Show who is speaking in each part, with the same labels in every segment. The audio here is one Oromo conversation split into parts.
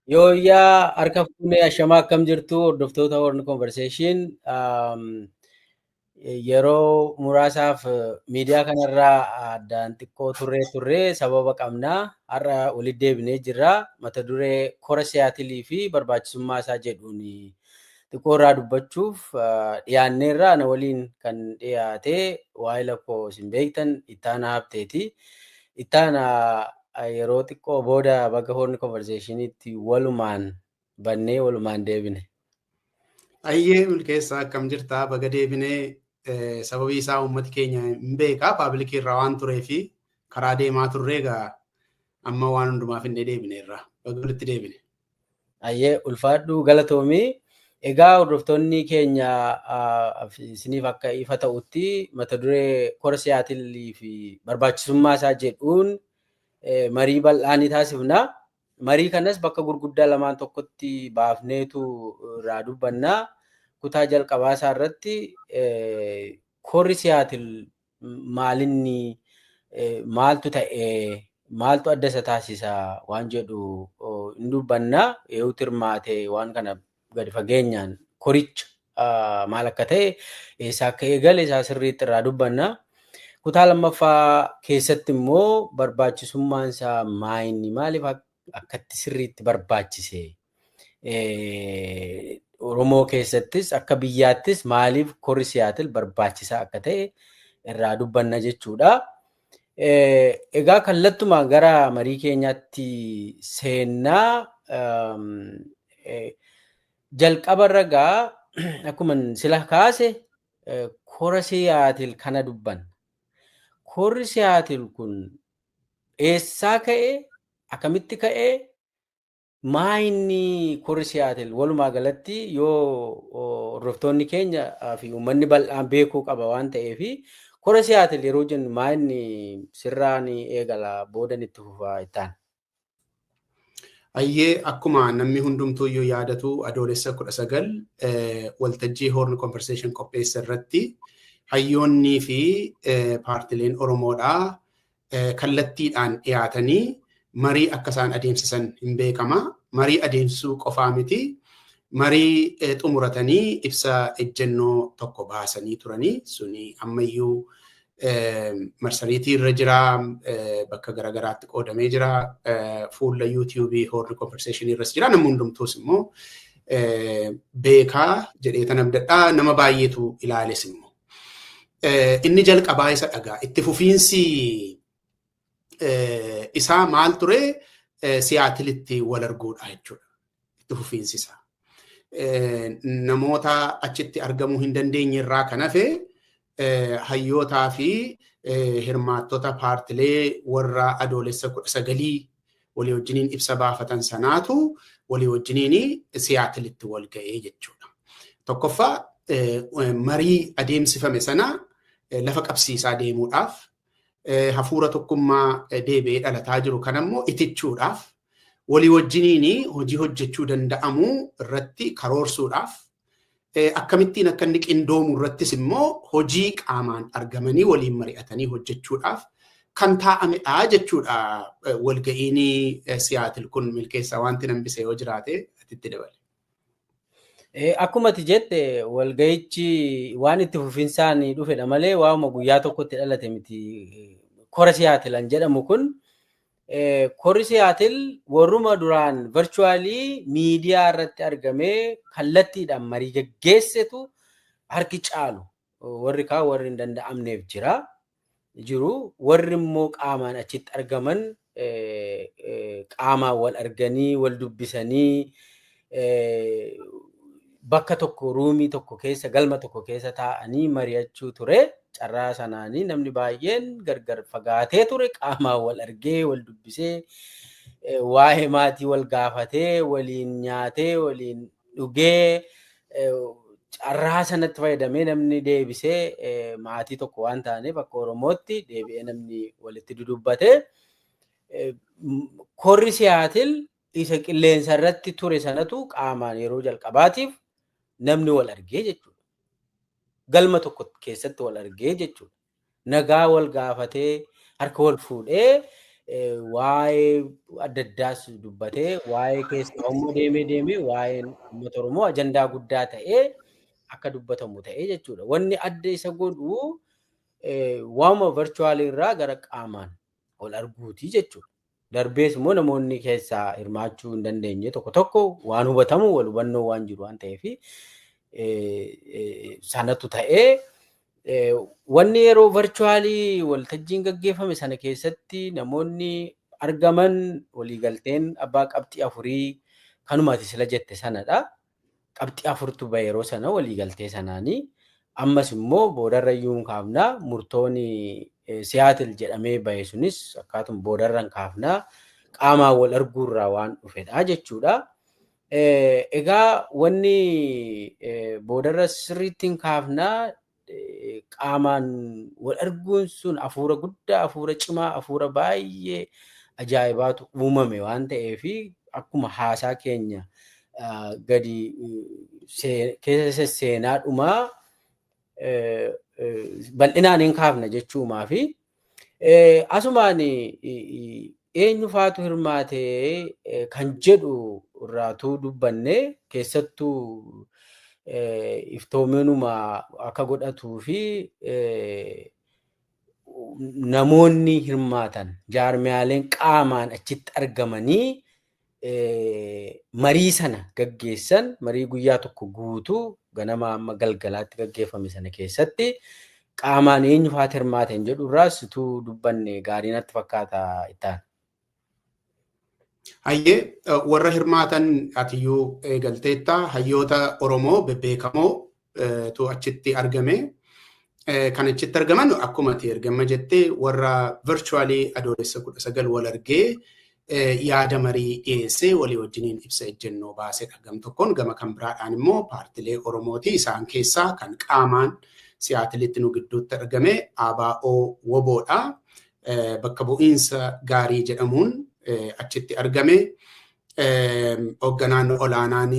Speaker 1: Yooyyaa harka fuunee ashamaa akkam jirtu hordoftoota Horn Conversation yeroo muraasaaf miidiyaa kanarraa addaan xiqqoo turree turree sababa qabnaa har'a walitti deebinee jirra. Mata duree kora Siyaatilii fi barbaachisummaa isaa jedhuun xiqqoo irraa dubbachuuf dhiyaanneerra. Ana waliin kan dhiyaate waa'ee lakkoo isin beektan Ittaanaa Habteeti. Ittaanaa, yeroo xiqqoo booda bakka Horn Conversationitti walumaan bannee walumaan deebine.
Speaker 2: Ayyee Milkeessaa, akkam jirtaa? Baga deebinee. Sababii isaa uummati keenya hin beekaa, public irraa waan turee fi karaa deemaa turree egaa amma waan hundumaaf hin deebineerra. Baga walitti deebine.
Speaker 1: Ayyee, ulfaadhu, galatoomii. Egaa hordoftoonni keenya, isiniif akka ifa ta'utti mata duree kora Siyaatilii fi barbaachisummaa isaa jedhuun marii bal'aa ni taasifna. Marii kanas bakka gurguddaa lamaan tokkotti baafneetu irraa dubbanna. Kutaa jalqabaa isaa irratti korri Siyaatil maalinni, maaltu ta'e, maaltu adda isa taasisa waan jedhu hin dubbanna. Eewutu hirmaate, waan kana gadi fageenyaan koricha maal akka ta'e, eessaa akka eegale isaa sirriitti irraa dubbanna. Kutaa lammaffaa keessatti immoo barbaachisummaan isaa maayinni, maaliif akkatti sirriitti barbaachise? Oromoo keessattis akka biyyaattis maaliif korri Siyaatil barbaachisaa akka ta'e irraa dubbanna jechuudha. Egaa kallattumaan gara marii keenyaatti seennaa. Jalqaba irra gaa akkuma sila kaase kora Siyaatil kana dubbanna. Korri Siyaatil kun eessaa ka'e, akkamitti ka'e, maa inni korri Siyaatil walumaa galatti yoo hordoftoonni keenya fi uummanni bal'aan beekuu qaba waan ta'eef, kora Siyaatil yeroo jennu maa inni sirraan eegala, boodan itti fufaa ittaan.
Speaker 2: Ayyee, akkuma namni hundumtuu iyyuu yaadatu, Adoolessa 19 waltajjii Horn Conversation qopheesse irratti hayyoonnii fi paartileen Oromoodhaa kallattiidhaan dhiyaatanii marii akka isaan adeemsisan hin beekama. Marii adeemsisuu qofaa miti. Marii xumuratanii ibsa ejjennoo tokko baasanii turanii, suni ammayyuu marsariitii irra jira, bakka garaagaraatti qoodamee jira, fuula YouTubeii Horn Conversation irras jira. Namni hundumtuus immoo beekaa jedhee tan abdadhaa, nama baay'eetu ilaales immoo. Inni jalqabaa isa dhagaa. Itti fufiinsi isaa maal ture? Siyaatilitti wal arguudha jechuudha. Itti fufiinsi isaa. Namoota achitti argamuu hin dandeenye irraa kan hafe hayyootaa fi hirmaattota paartilee warra Adoolessa 19 walii wajjiniin ibsa baafatan sanaatu walii wajjiniin Siyaatilitti wal ga'ee jechuudha. Tokkoffaa, marii adeemsifame sana lafa qabsiisaa deemuudhaaf, hafuura tokkummaa deebi'ee dhalataa jiru kanammoo itichuudhaaf, walii wajjiniin hojii hojjechuu danda'amu irratti karoorsuudhaaf, akkamittiin akka inni qindoomu irrattis immoo hojii qaamaan argamanii waliin mari'atanii hojjechuudhaaf kan taa'amedha jechuudha. Walga'iin Siyaatil kun, Milkeessaa, wanti nambise yoo jiraate atitti dabale.
Speaker 1: Akkuma ati jette, walga'ichi waan itti fufinsaan dhufedha malee waanuma guyyaa tokkotti dhalate miti. Kora Siyaatilan jedhamu kun, korri Siyaatil warruma duraan virtually miidiyaa irratti argamee kallattiidhaan marii geggeessetu harki caalu. Warri kaan warri hin danda'amneef jira jiru. Warri immoo qaamaan achitti argaman qaamaan wal arganii wal dubbisanii bakka tokko, roomii tokko keessa, galma tokko keessa taa'anii mari'achuu ture. Carraa sanaanii namni baay'een gargar fagaatee ture qaamaan wal argee, wal dubbisee, waa'ee maatii wal gaafatee, waliin nyaatee, waliin dhugee, carraa sanatti fayyadamee namni deebisee maatii tokko waan ta'aniif akka Oromootti deebi'ee namni walitti dudubbate. Korri Siyaatil isa qilleensa irratti ture sanatu qaamaan yeroo jalqabaatiif namni wal argee jechuudha. Galma tokko keessatti wal argee jechuudha. Nagaa wal gaafatee, harka wal fuudhee Waa'ee adda addaas dubbatee waa'ee keessa immoo deemee deemee waa'een uummata Oromoo ajandaa guddaa ta'ee akka dubbatamu ta'ee jechuudha. Wanni adda isa godhu waama virtual irraa gara qaamaan wal arguuti jechuudha. Darbees immoo namoonni keessaa hirmaachuu hin dandeenye tokko tokko waan hubatamu wal hubannoo waan jiru waan ta'eef sanatu ta'ee wanni yeroo virtuaalii waltajjiin gaggeeffame sana keessatti namoonni argaman waliigalteen abbaa qabxii 4 kanumaati sila jette sanadha. Qabxii 4tu bahe yeroo sana waliigaltee sanaanii ammas immoo boodarra iyyuu hin kaafnaa murtoon Siyaatil jedhamee bahe sunis akkaatuma boodarra hin kaafnaa qaamaan wal arguurraa waan dhufedha jechuudha. Egaa wanni boodarra sirriitti hin kaafnaa qaamaan wal arguun sun hafuura guddaa, hafuura cimaa, hafuura baay'ee ajaa'ibaatu uumame waan ta'eef akkuma haasaa keenya gadi keessa seenaa dhumaa bal'inaan hin kaafna jechuumaa fi asumaan eenyu faatu hirmaatee kan jedhu irraatuu dubbanne keessattuu iftoominuma akka godhatuu fi namoonni hirmaatan jaarmiyaaleen qaamaan achitti argamanii marii sana gaggeessan marii guyyaa tokko guutuu ganama amma galgalaatti gaggeeffame sana keessatti qaamaan eenyu faatu hirmaatan jedhu irraas utuu dubbanne gaarii natti fakkaata ittaan.
Speaker 2: Hayyee warra hirmaatan atiyyuu eegalteetta hayyoota Oromoo bebbeekamoo tu achitti argame. Kan achitti argaman akkuma ati ergama jettee warra virtuaalii adoolessa 19 wal argee yaada marii dhiyeessee walii wajjiniin ibsa ejjennoo baasedha. Gam tokkoon gama kan biraadhaan immoo paartilee Oromooti. Isaan keessaa kan qaamaan Siyaatilitti nu gidduutti argame ABO WBOdha. Bakka bu'iinsa gaarii jedhamuun achitti argame. Hoogganaan olaanaan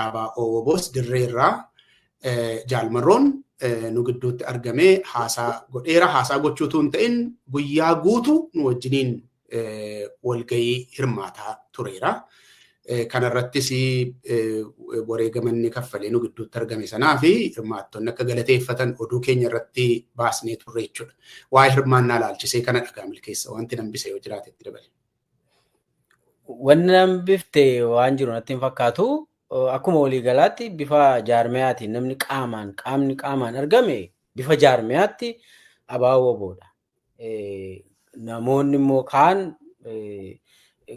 Speaker 2: ABO WBOs dirreerraa Jaalmarroon nu gidduutti argame haasaa godheera. Haasaa gochuutu hin ta'in guyyaa guutuu nu wajjiniin walgahii hirmaataa tureera. Kanarrattis wareegamanni kaffalee nu gidduutti argame sanaa fi hirmaattonni akka galateeffatan oduu keenya irratti baasnee turre jechuudha. Waa'ee hirmaannaa laalchisee kana dhagaa milkeessa wanti nambise yoo jiraate itti dabale.
Speaker 1: Wanni nambifte waan jiru natti hin fakkaatu. Akkuma waliigalaatti bifa jaarmiyaatiin namni qaamaan qaamni qaamaan argame bifa jaarmiyaatti ABO WBOdha. Namoonni immoo kaan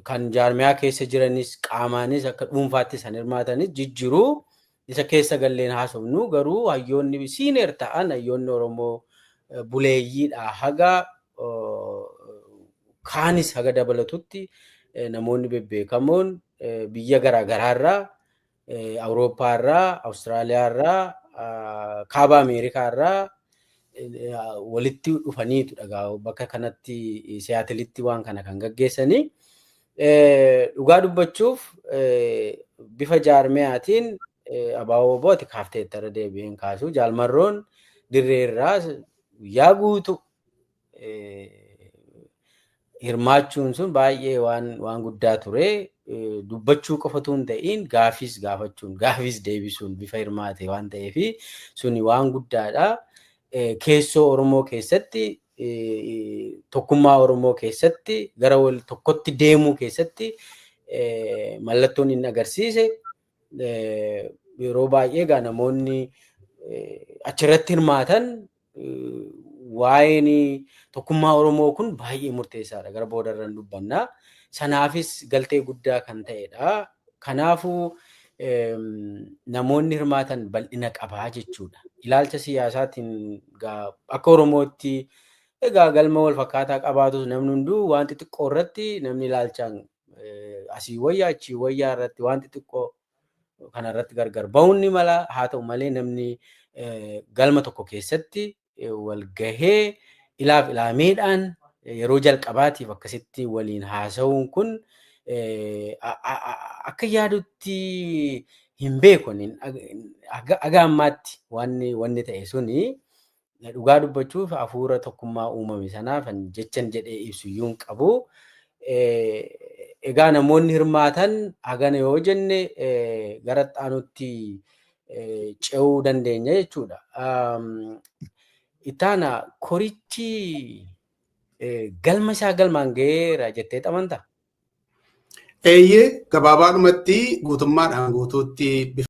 Speaker 1: kan jaarmiyaa keessa jiranis qaamaanis akka dhuunfaatti san hirmaatanis jijjiiruu isa keessa galleen haasofnu garuu hayyoonni siineer ta'an hayyoonni Oromoo buleeyyiidha haga kaanis haga dabalatutti namoonni bebbeekamoon biyya garaagaraarraa Awurooppaarraa, Awustiraaliyaarraa, Kaaba Ameerikaarraa walitti dhufaniitu dhagaa bakka kanatti Siyaatilitti waan kana kan gaggeessanii. Dhugaa dubbachuuf bifa jaarmiyaatiin ABO WBOti kaafteetti irra deebi'een kaasu Jaalmarroon dirreerraa guyyaa guutuu hirmaachuun sun baay'ee waan guddaa ture. Dubbachuu qofatu hin ta'in gaafis gaafachuun gaafis deebisuun bifa hirmaate waan ta'eef suni waan guddaadha. Keessoo Oromoo keessatti tokkummaa Oromoo keessatti gara wal tokkotti deemuu keessatti mallattoon inni agarsiise yeroo baay'ee egaa namoonni achirratti hirmaatan waa'een tokkummaa Oromoo kun baay'ee murteessaadha. Gara boodarran dubbannaa. Sanaafis galtee guddaa kan ta'edha. Kanaafuu namoonni hirmaatan bal'ina qabaa jechuudha. Ilaalcha siyaasaatiin akka Oromootti egaa galma wal fakkaataa qabaatus namni hunduu waan xixiqqoo irratti namni ilaalchaan asii wayyaa achii wayyaa irratti waan xixiqqoo kanarratti gargar ba'uun ni mala. Haa ta'u malee namni galma tokko keessatti wal gahee ilaaf ilaameedhaan yeroo jalqabaatiif akkasitti waliin haasa'uun kun akka yaadutti hin beeku. Haga ammaatti wanni ta'e suni dhugaa dubbachuuf hafuura tokkummaa uumame sanaaf jechan jedhee ibsu iyyuu hin qabu. Egaa namoonni hirmaatan hagana yoo jenne gara xaanutti ce'uu dandeenya jechuudha. Ittaana korichi galma isaa galmaan ga'eera jettee amantaa?
Speaker 2: Eeyyee, gabaabaadhumatti guutummaadhaan guutuutti bifa